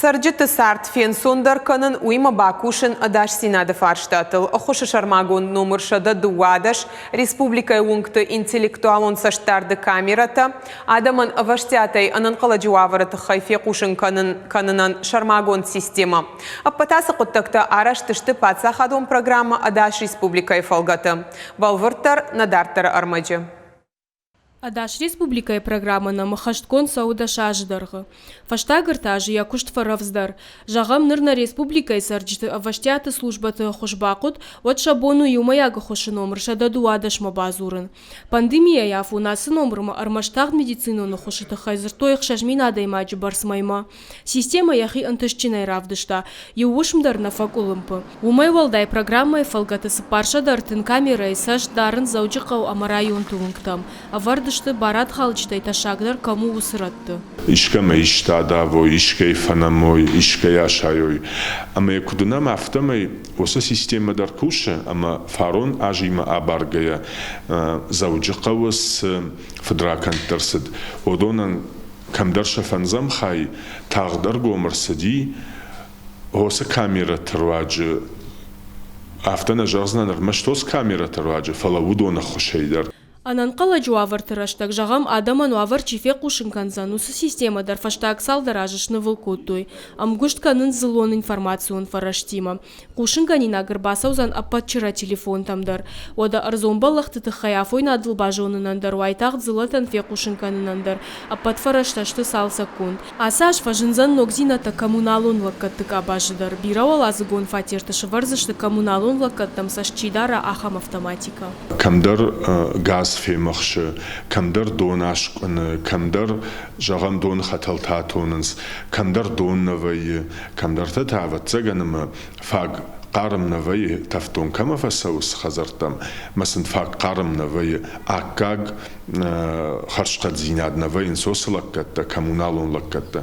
Цӕрджыты цард фенцондӕр кӕнын, уыимӕ бакусын ӕдасдзинады фарстатыл. Ӕххуысы сӕрмагонд номыр 112, республикӕйы уынгты интеллектуалон цӕстдарды камерӕтӕ, адӕмӕн ӕвӕстиатӕй ӕнӕнхъӕлӕджы уавӕры тыххӕй фехъусын кӕнынӕн сӕрмагонд системӕ. Ӕппӕт ацы хъуыддӕгтӕ арӕзт сты паддзахадон программӕ Ӕдас республикӕйы фӕлгӕты. Бӕлвырддӕр нӕ дарддӕры ӕрмӕджы. Ӕдас республикӕйы программӕ нӕм ӕххӕстгонд цӕуы дӕс азы дӕргъы. Фӕстаг ӕртӕ азы йӕ куыст фӕрӕвдздӕр. Зӕгъӕм, ныр нӕ республикӕйы цӕрджыты ӕвӕстиаты службӕты ӕххуыс бахъуыд, уӕд сӕ бон у иумӕйаг ӕххуысы номыр 112-мӕ бадзурын. Пандемийӕйы афон ацы номырмӕ ӕрмӕст тагъд медицинон ӕххуысы тыххӕй дзырдтой 6000 адӕймаджы бӕрц мӕймӕ. Системӕ йӕхи ӕнтыстджынӕй равдыста, иу уысм дӕр нӕ фӕкъуылымпы. Уымӕй уӕлдай программӕйы фӕлгӕты 430 камерӕйы цӕст дарынц Дзӕуджыхъӕу ӕмӕ районты уынгтӕм. Ӕвӕрд сты, барадхалджытӕй тӕссагдӕр кӕм у, уыцы рӕтты. Искӕмӕ исты адавой, искӕй фӕнӕмой, искӕй асайой. Ӕмӕ йӕ куыд уынӕм, афтӕмӕй уыцы системӕ дӕр кусы, ӕмӕ фарон азимӕ абаргӕйӕ Дзӕуджыхъӕуы цы фыдракӕндтӕ рцыд, уыдонӕн кӕмдӕр сӕ фӕндзӕм хай тагъд ӕргом ӕрцыди, уыцы камерӕты руаджы, афтӕ нӕ зӕгъдзынӕн ӕрмӕст уыцы камерӕты руаджы, фӕлӕ уыдон ӕххуысӕй дӕр. Ӕнӕнхъӕлӕджы уавӕрты рӕстӕг, зӕгъӕм, адӕмӕн уавӕр чи фехъусын кӕндзӕн, уыцы системӕ дӕр фӕстаг цалдӕр азы снывыл кодтой. Ӕмгуыст кӕнынц дзыллон информацион фӕрӕзтимӕ. Хъусынгӕнинаг ӕрбацӕудзӕн ӕппӕт чырӕ телефонтӕм дӕр. Уӕдӕ ӕрдзон бӕллӕхты тыххӕй афойнадыл базонынӕн дӕр уайтагъд дзыллӕтӕн фехъусын кӕнынӕн дӕр ӕппӕт фӕрӕзтӕ сты цалцӕггонд. Ацы аз фӕзындзӕн ногдзинӕдтӕ коммуналон лӕггӕдты къабазы дӕр. Бирӕуӕладзыгон фатерты сӕвӕрдзысты коммуналон лӕггӕдтӕм цӕст чи дара, ахӕм автоматикӕ. Кӕмдӕр газ фемӕхсы, кӕмдӕр дон аскъуыны, кӕмдӕр, зӕгъӕм, доны хӕтӕлтӕ атонынц, кӕмдӕр дон нӕ вӕййы, Кӕмдӕртӕ та, ӕвӕццӕгӕн, ӕмӕ фаг хъарм нӕ вӕййы, тӕвддон кӕмӕ фӕцӕуы цы хӕдзӕрттӕм, ӕмӕ сын фаг хъарм нӕ вӕййы, аккаг хӕрзхъӕддзинад нӕ вӕййынц уыцы лӕггӕдтӕ, коммуналон лӕггӕдтӕ.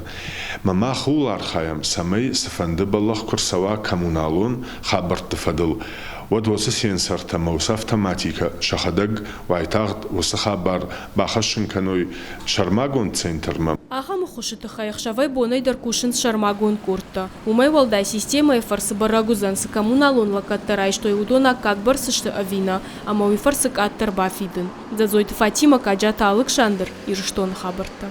Мӕ мах ууыл архайӕм, цӕмӕй цыфӕнды бӕллӕх куы рцӕуа коммуналон хабӕртты фӕдыл, уӕд уыцы сенсортӕ ӕмӕ уыцы автоматикӕ сӕхӕдӕг уайтагъд уыцы хабар бахӕссын кӕной сӕрмагонд центрмӕ. Ахӕм ӕххуысы тыххӕй ӕхсӕвӕй-бонӕй дӕр кусынц сӕрмагонд къордтӕ. Уымӕй уӕлдай системӕйы фӕрцы бӕрӕг уыдзӕн, цы коммуналон лӕггӕдтӕ райстой, уыдон аккаг бӕрц сты ӕви нӕ, ӕмӕ уый фӕрцы къаддӕр бафидын. Дзӕдзойты Фатимӕ, Каджаты Алыксандр, Ирыстоны хабӕрттӕ.